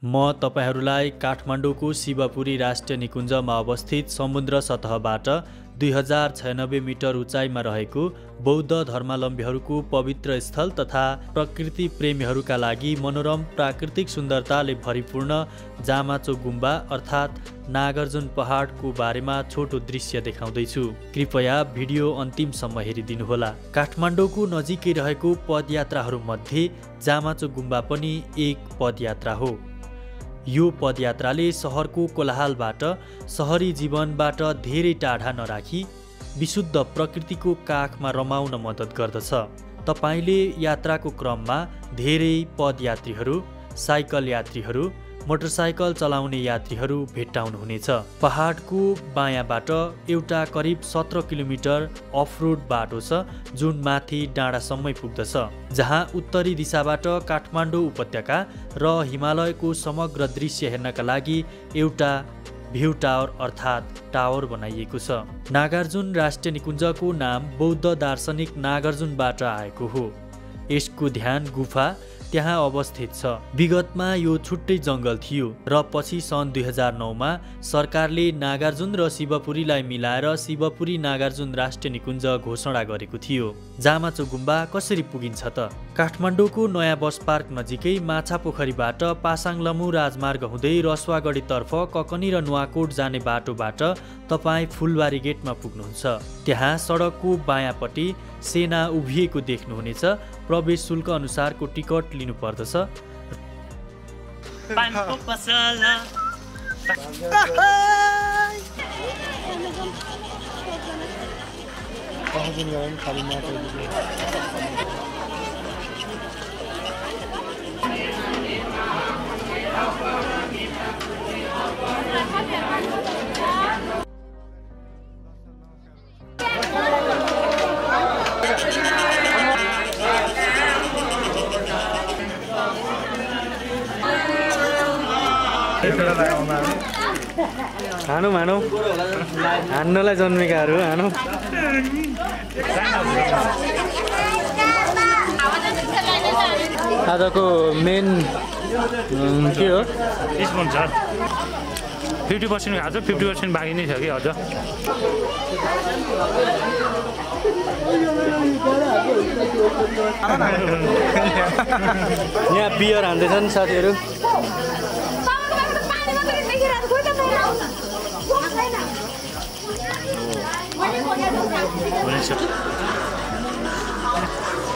म तपाईहरुलाई काठमाडौँको शिवपुरी राष्ट्रिय निकुञ्जमा अवस्थित समुद्र सतहबाट 2096 मिटर उचाइमा रहेको बौद्ध धर्मावलम्बीहरूको पवित्र स्थल तथा प्रकृति प्रेमीहरूका लागि मनोरम प्राकृतिक सुन्दरताले भरिपूर्ण जामाचो गुम्बा अर्थात् नागार्जुन पहाडको बारेमा छोटो दृश्य देखाउँदैछु। कृपया भिडियो अन्तिमसम्म हेरिदिनुहोला। काठमाडौँको नजिकै रहेको पदयात्राहरूमध्ये जामाचो गुम्बा पनि एक पदयात्रा हो। यो पदयात्राले सहरको कोलाहलबाट सहरी जीवनबाट धेरै टाढा नराखी विशुद्ध प्रकृतिको काखमा रमाउन मद्दत गर्दछ। तपाईले यात्राको क्रममा धेरै पदयात्रीहरू, साइकल यात्रीहरू, मोटरसाइकल चलाउने यात्रीहरू भेट्टाउनुहुनेछ। पहाडको बायाँबाट एउटा करिब 17 किलोमिटर अफरोड बाटो छ जुन माथि डाँडासम्मै पुग्दछ, जहाँ उत्तरी दिशाबाट काठमाडौँ उपत्यका र हिमालयको समग्र दृश्य हेर्नका लागि एउटा भ्यू टावर अर्थात् टावर बनाइएको छ। नागार्जुन राष्ट्रिय निकुञ्जको नाम बौद्ध दार्शनिक नागार्जुनबाट आएको हो। यसको ध्यान गुफा त्यहाँ अवस्थित छ। विगतमा यो छुट्टै जङ्गल थियो र पछि सन् 2009 मा सरकारले नागार्जुन र शिवपुरीलाई मिलाएर शिवपुरी नागार्जुन राष्ट्रिय निकुञ्ज घोषणा गरेको थियो। जामाचो गुम्बा कसरी पुगिन्छ त? काठमाडौँको नयाँ बस पार्क नजिकै माछापोखरीबाट पासाङलमु राजमार्ग हुँदै रसुवागढीतर्फ ककनी र नुवाकोट जाने बाटोबाट तपाईँ फुलबारी गेटमा पुग्नुहुन्छ। त्यहाँ सडकको बायाँपट्टि सेना उभिएको देख्नुहुनेछ। प्रवेश शुल्क अनुसारको टिकट लिनु पर्दछ। हानु मानौ हान्नलाई जन्मेकाहरू हानु। आजको मेन के हो? स्पोन्सर 50% आज 50% बाँकी नै छ कि अझ। यहाँ बियर हान्दैछन् साथीहरू।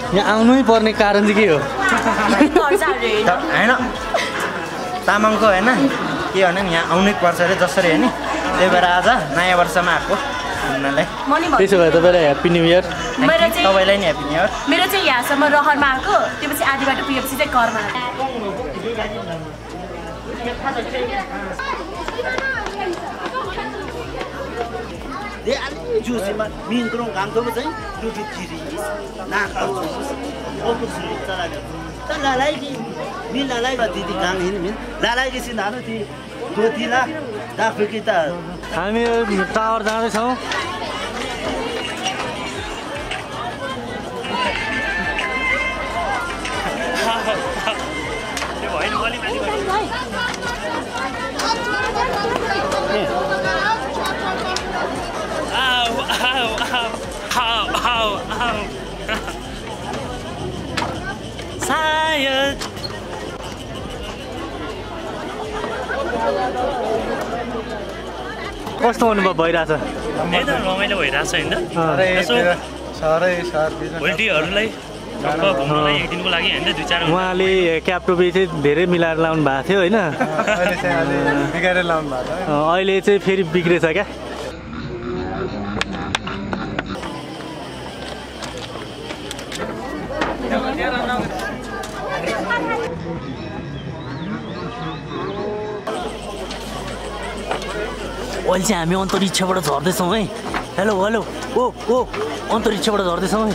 यहाँ आउनै पर्ने कारण चाहिँ के हो? होइन तामाङको होइन के भने यहाँ आउनै पर्छ अरे जसरी होइन। त्यही भएर आज नयाँ वर्षमा आएको घुम्नलाई। त्यसो भए तपाईँलाई ह्याप्पी न्यू इयर। तपाईँलाई नि ह्याप्पी न्यू इयर। मेरो चाहिँ यहाँसम्म रहरमा आएको, त्यसपछि आधी बाटो पुगेपछि चाहिँ घरमा जुसीमा मिनक्रौँ गाउँको चाहिँ दुटी चिरी नाखाउ त लालाई मिन लालाई दिदी गाङ हिँड्नु मिन लालाई कि सिनानो ती दोतीला दाफुकी त हामी टावर जाँदैछौँ। सायद कस्तो अनुभव भइरहेछ? एकदम रमाइलो भइरहेछ होइन। भोलिटीहरूलाई घुम्नलाई एक दिनको लागि होइन 2-4 उहाँले क्याप टोपी चाहिँ धेरै मिलाएर लाउनु भएको थियो होइन? अहिले चाहिँ फेरि बिग्रेछ क्या। अहिले चाहिँ हामी अन्तरिक्षबाट झर्दैछौँ है। हेलो हेलो ओ ओ अन्तरिक्षबाट झर्दैछौँ है।